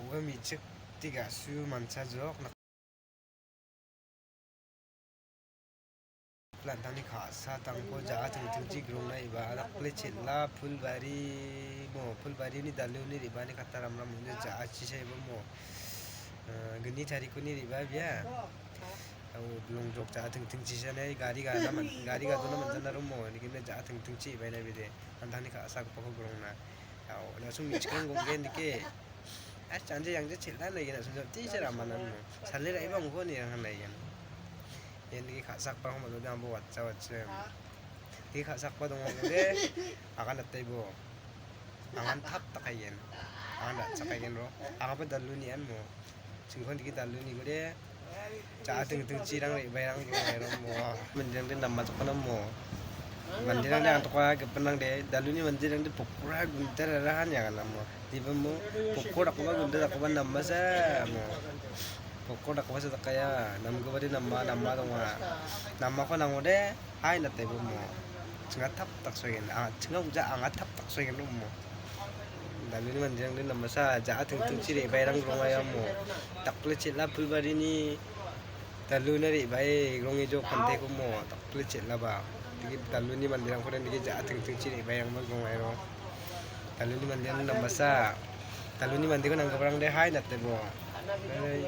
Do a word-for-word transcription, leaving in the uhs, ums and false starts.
Ua me·chikde ga·su manchajok. An·tangni ka·sa tangko ja·a tingtingchi grongna eba dakple chel·a Phulbari mo, Phulbarini daluni re·baani katta ramram ong·ja ja·achisa eba mo. Eh, gni tarikoni re·baa bia. Au bilongjok ja·a tingtingchisa ne gari gana man-, gari gadona man·jana ro mo. Nikimna ja·a tingtingchi ebaina bide. An·tangni ka·sagipako grongna. Au, langsung me·chikrang gomgen dike. As, janje jangje chel·a naigen, as, jam tise ramanan mo. Salni ra·iba ong·ko ni rang naigen. Ian dike ka·sakpa ong·a, dode ambo watcha watcha. Dike ka·sakpa donga ong·ode, agan dataibo. Angan tap takaigen. Angan dat sakaigen ro. Angaba daluni an mo. Chingkon dike daluni gode. Ja·a tingtingchirang re·baerang re·baerang mo. Manderangde namajokna mo. Manderangde angtoka gipinrangde, daluni manderangde pokora gunda rarahan ya gana mo. Diba mo, pokor dakgipa gunda dakgipa namasa mo. Pokor dakgipasa dakaya, namgipade nama, nama donga. Namako nangode, hai nataibo mo. Chinga tap tak sogen, ah, chinga uja anga tap tak sogen mo. Daluni manderangde namasa, ja·a tingtingchi re·baerang rongaya mo. Dakple chel·a Phulbarini daluna re·bae rongejok panteko mo. Dakple chel·aba. Dike daluni manderangkode nike ja·a tingtingchi re·baerangba rongaero. Daluni manderang namasa. Daluni mandeko nanggiparangde hai natebo. Hai.